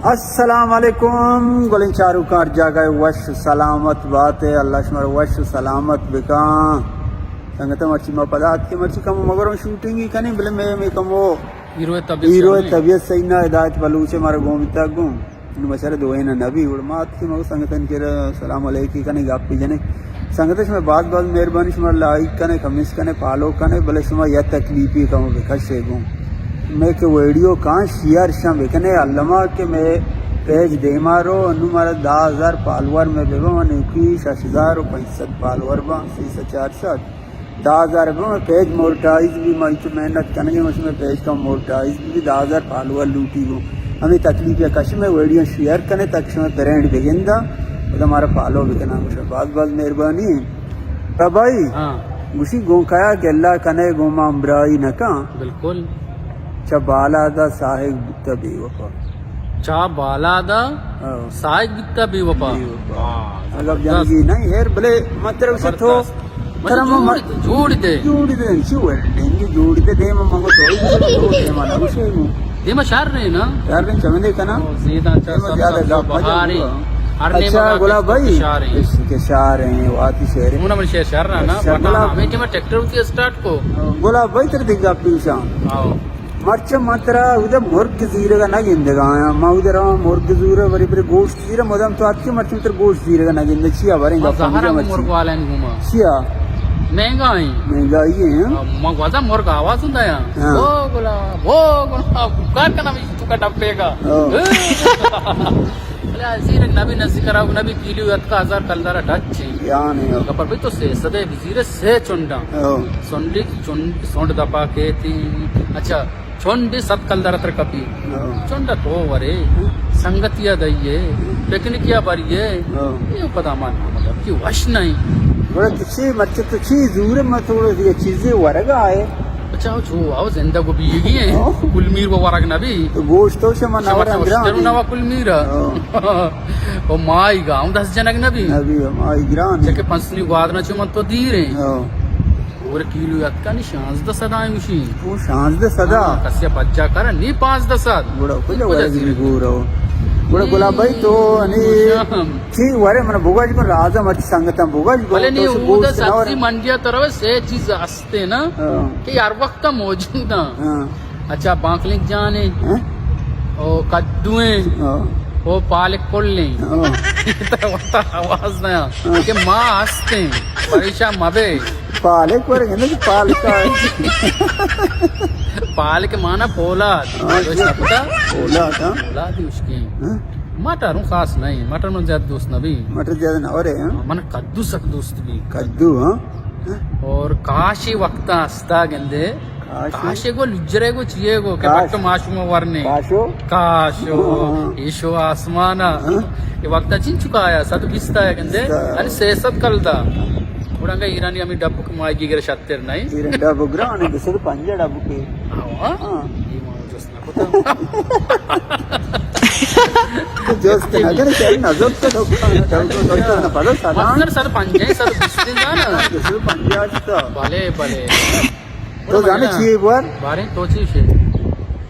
السلام علیکم، گلیں چاروکاں ہر جاگہ وش سلامت بات ئے، اللہ شمارا وش سلامت بکاں۔ سنگتاں، مرچی ما پدا اتکیں، مرچی کمو مگرم شوٹنگ کنیں، بلے مئے، مئے کمو ہیرو ءِ طبیعت ہیرو ءِ سہی نہ۔ طبیعت سہی نہ، ہدایت بلوچ ءِ مارا گون بیتگ گوں۔ نوں بچارے دوئیناں نہ بی، گڑا ما اتکیں، مگو سنگتانی کرا سلام علیکی کنیں، گپی جنیں۔ سنگت شمئے باز باز مہربانی، شما لائک کنئے، کمنٹس کنئے، فالو کنئے، بلے شما یک تکلیفی کمو بکشے گوں۔ مئے کہ ویڈیو کاں شیئر شاں بکنئے، الما کہ مئے پیج دیما رو، انوں مارا دہ ہزار فالوور مئے بباں، انوکی شش ہزار و پنچ سد فالوور باں، سی سد چار سد۔ دہ ہزار بہ پیج مونیٹائز بی، ما انچو محنت کنگے، ما شمئے پیج کم مونیٹائز بی، دہ ہزار فالوور لوٹی گوں۔ ہمے تکلیف یا کش، مئے ویڈیو شیئر کنے تاکہ شمئے برانڈ بگندا، پدا مارا فالو بکنا۔ گوشا باز باز مہربانی۔ بابائی، ہاں۔ گوشی گوں کیا گلہ کنے، گوں ما ہمراہی نکاں۔ بالکل۔ چہ بالادا ساہگ بوتا بے وفا۔ چہ بالادا ہاں۔ ساہگ بیتا بے وفا۔ بے وفا۔ واہ، اگر زبردست۔ جنگی نہیں ہیر، بلے مطلب سے تو زبردست۔ مطلب ترا ما جوڑ دے، جوڑ دے۔ جوڑ دے، چی ویلڈنگ جوڑ دے، دیم منگو تو، تو دیم نہ گوشے گو۔ دیم شہر رہے نا؟ شہر رہے، چمدے کنا۔ او، زیداں چا دیم سب زیادہ سبز و گپ مت بہاریں۔ کرو۔ ہر نیمگا اچھا، گلاب بھائی، شہر ہیں۔ عشق کے شہر ہیں، واتی شہر ہیں۔ انہوں نے من شہر، شہر رہا نا، اچھا، پتا گلاب۔ ہمیں ٹیم ٹریکٹر ہوتی ہے اسٹارٹ کو۔ گلاب بھائی، تیرے دگا پیشاں۔ آؤ۔ مرچاں من ترا اود ءَ مرگ زیرگ ءَ نہ گندگ ءَ آیاں۔ من اود ءَ رواں مرگ زور ءَ، برے برے گوشت زیر ءَ، مدام تو اتکے، مرچاں من ترا گوشت زیرگ ءَ نہ گنداں۔ چیا باریں ما گپ زہر ہم گوں مرگ والیں گوما۔ چیا؟ مہنگائی۔ مہنگائی ہیں، ہاں؟ ما گوزا مرگ آواز ہوں دایا۔ ہاں۔ او گلا، او گلا، کار کنا بھی تو کا ڈبے گا۔ ہاں۔ بلے زیرگ نبی، نزدیک راگ نبی، کیلو اتکا ہزار کلدار ٹچ ہے۔ یعنی، ہاں۔ کپر بھائی تو سے سدے بزیر سے چنڈا۔ ہاں۔ سنڈی چنڈ، سنڈ دپا کے تین۔ اچھا، چنڈ ست کلدار تر کپی۔ ہاں۔ چنڈ تو ورے، سنگتیا دئیے، پکنکیا بریے۔ ہاں۔ یہ پدا مان مطلب کہ وش نہیں۔ بڑا تو چی مرچی تو چی زور ما تو یہ چیزیں ورگا ہے۔ اچھا، جو آؤ زندگ و بیگی ہیں۔ ہاں۔ کل میر وہ ورگ نبی۔ تو گوشت تو شما نور اندران۔ نوا کل میر۔ ہاں۔ او مائی گا، ہم دس جنگ نبی۔ نبی، مائی گران۔ چکے پنچ سنی گوادنا چو من تو دیر ہیں۔ ہاں۔ اور کیلو اتکا نی شانزدہ سد آئیں گوشی۔ او، شانزدہ سد آ؟ ہاں، کسیا بچا کرا نی پانزدہ سد۔ گڑا کجا کجا ورگی زیرگ؟ گورا ہو۔ گڑا گلاب بھائی تو انی ہاں۔ چی ورے من بوگاش کن رازا مرچی سنگتاں بوگاش کن بلے نی تو اودا گوشت نہ ورے۔ سبزی منڈیا طرف سے چیز ہستے نا ہاں۔ کہ ہر وقت موجود ہیں۔ ہاں۔ اچھا، بانکلنک جان ہیں۔ ہاں؟ او کدو ہیں۔ ہاں۔ او پالک پل ہیں۔ ہاں۔ ترا وتا آواز نہ ہاں۔ کہ ما ہست ہیں، پریشان مبے۔ پالک پر گندے کہ پالک آئے۔ پالک مانا پولاد۔ ہاں، دوست جی۔ نہ پتا؟ پولاد، ہاں۔ پولاد ہی اس کے۔ ہاں۔ مٹر ہوں خاص نہیں، مٹر من زیادہ دوست نہ بھی۔ مٹر زیادہ نہ ہو رہے، ہاں۔ من کدو سک دوست بھی۔ کدو، ہاں۔ اور کاشی وقت ہستا گندے۔ کاش۔ کاشے گو لجرے گو چیے گو کہ کاش۔ بٹ ماشوم ورنے۔ کاشو؟ کاشو، ہاں۔ ایشو آسمانا۔ ہاں۔ یہ وقت چین چکا آیا، صد بیست آیا گندے۔ صد۔ یعنی سے سد کل دا۔ گڑا ایرانی ہمیں ڈبک مائی گی گر شتر نہیں۔ ایران ڈبک گران ہے، دو سد پنجاہ ڈبک ہے۔ ہاں۔ ہاں۔ یہ ماما جس نہ کتا۔ جس نہ کرے، چل نہ زد تو ڈبک، ڈبک، ڈبک نہ پڑو، سلام۔ مطلب صد پنجاہ، صد بیست دن دا نا۔ دو سد پنجاہ تا۔ بلے، بلے۔ تو زانے چیے بوار؟ باریں تو چی شے؟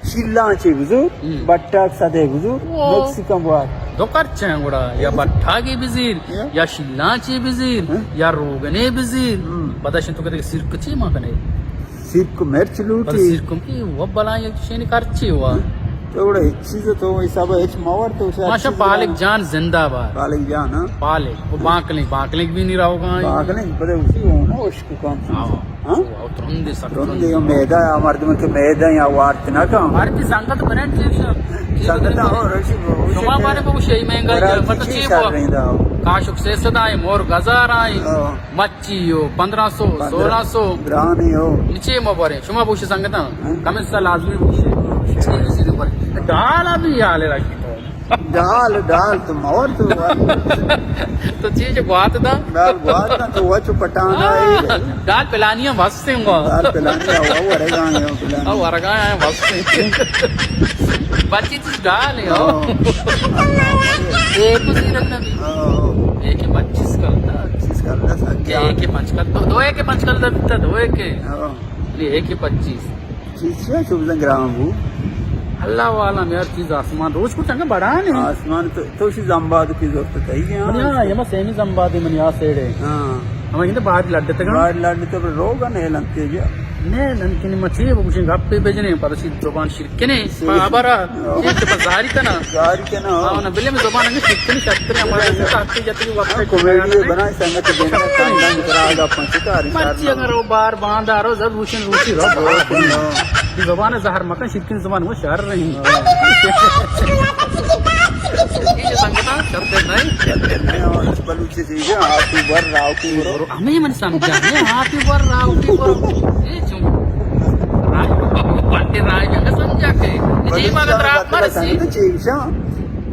شیلاں چی بزور، ہم۔ بٹاک سدے بزور، او۔ میکسیکن بوار۔ دو کرچ ہیں گڑا، یا بٹاگی بزیر، یا؟ یا شیلاں چی بزیر، ہم۔ یا روگنے بزیر۔ ہم۔ پدا شن تو کہتے کہ سرک چی ما کنے؟ سرک مرچ لوٹی۔ پر سرک کی وہ بلائیں یک چیزیں کرچی ہوا۔ ہم۔ تو گڑا ہچ چیز تو حساب ہچ ماور تو شاید ماشا چیز پالک نہ۔ جان زندہ باد۔ پالک جان، ہاں۔ پالک، وہ بانکلیں، بانکلیں بھی نہیں رہو گا۔ بانکلیں، پتہ اسی ہو نا، اشکو کام۔ ہاں۔ ہاں؟ او، او ترندے سک ترندے، ترندے۔ او میدہ یا مردم کہ میدہ یا وارت نہ کن۔ وارت سنگت برنڈ چیز۔ سنگت ہو، رشی بو، شما بارے بو شی مہنگا ہے، مطلب چی بو؟ کاشک سے صدا ہے، مور گزار آئے۔ ہاں۔ مچی ہو، پندرہ سو، پندرہ۔ سولہ سو۔ گرانی ہو۔ نیچے ما بارے، شما بو شی سنگت ہاں۔ ہاں۔ کم سے لازمی بو شی۔ چیز سی بارے۔ ڈال ابھی حال رکھی تو۔ ڈال، ڈال تو مور تو۔ تو چیز گوات دا؟ ڈال گوات دا تو وچ پٹانا ہے۔ ڈال پلانی ہم ہستے ہوں گا۔ ڈال پلانی ہوا ورگا ہے، پلانی۔ ہاں، ورگا ہے، ہستے۔ بچی چیز ڈال ہے۔ ہاں۔ ایک زیرک نبی۔ ہاں۔ ایک پچیس کرتا۔ پچیس کرتا سا کیا؟ ایک پنچ کرتا، دو، دو ایک پنچ کرتا، دو ایک۔ ہاں۔ یہ ایک پچیس۔ چیز چیا چو بزن گران بو؟ اللہ عالم یار، چیز آسمان روچ کو چنگا بڑا نے۔ آسمان تو، تو شی زمباد کی ضرورت ہے، ہاں۔ منی ہاں، یہ ما سیمی زمباد ہے، منی آ سیڑے۔ ہاں۔ ہمیں کہتے باہر لڈ تک۔ باہر لڈ تو روگا نہیں لنتے جا۔ نہیں، نن کنی مچی، وہ کچھ گپ پہ بجنے، پر سی زبان شرکنے، پا ابرا، یہ تو پا ظاہری کنا۔ ظاہری کنا۔ ہاں، نہ، بلے میں زبان انگے شرکنے، شرکنے، ہمارے سے تاکتے جاتے وقت ہاں، کامیڈی بنا، سنگت دینا، خاندان کی طرح آگا پہنچے تو ہر انسان مرچی اگر وہ بار باندھ آ رہو، زب روشن روشی رہو، باہر۔ ہاں۔ یہ زبان زہر مکن، شرکن زبان وہ شر نہیں۔ یہ سنگتا شر نہیں۔ بلوچی چیزیں، آپ کی بر راو کی برو۔ ہمیں من سمجھا، ہمیں آپ کی بر راو کی برو۔ یہ چون؟ راج، پٹے راج، ہمیں سمجھا کہ یہ جی مانا ترا آپ مرسی۔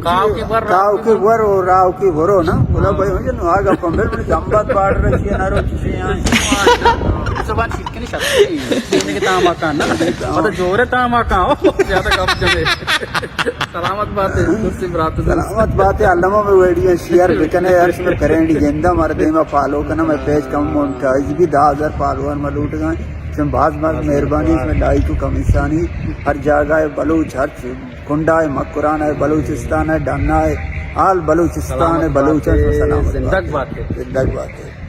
کاو کی بر، کاو کی بر و راو کی برو نا۔ بولا بھائی، مجھے نو آگا پمبل، بڑی زمبات پاڑ رکھی ہے نا، رو چیزیں یہاں۔ زبان شرکنے شرکنے۔ دینے کے تام آکان نا۔ مطلب جورے تام آکان ہو۔ زیادہ کم جنے۔ سلامت بات ہے، دوستی برات ہے۔ سلامت بات ہے، علامہ میں ویڈیو شیئر بکنے یار، شمے کرینڈی گندا، ہمارے دیما فالو کنا، میں پیج کم مونٹائز بھی، دہ ہزار فالوور میں لوٹ گئے۔ شم باز باز مہربانی، شمے لائک و کمنٹانی، ہر جاگہ ہے بلوچ، ہر کنڈا ہے، مکران ہے، بلوچستان ہے، ڈنا ہے، آل بلوچستان ہے، بلوچ ہے، سلامت بات ہے۔ زندگ بات ہے۔ زندگ بات ہے۔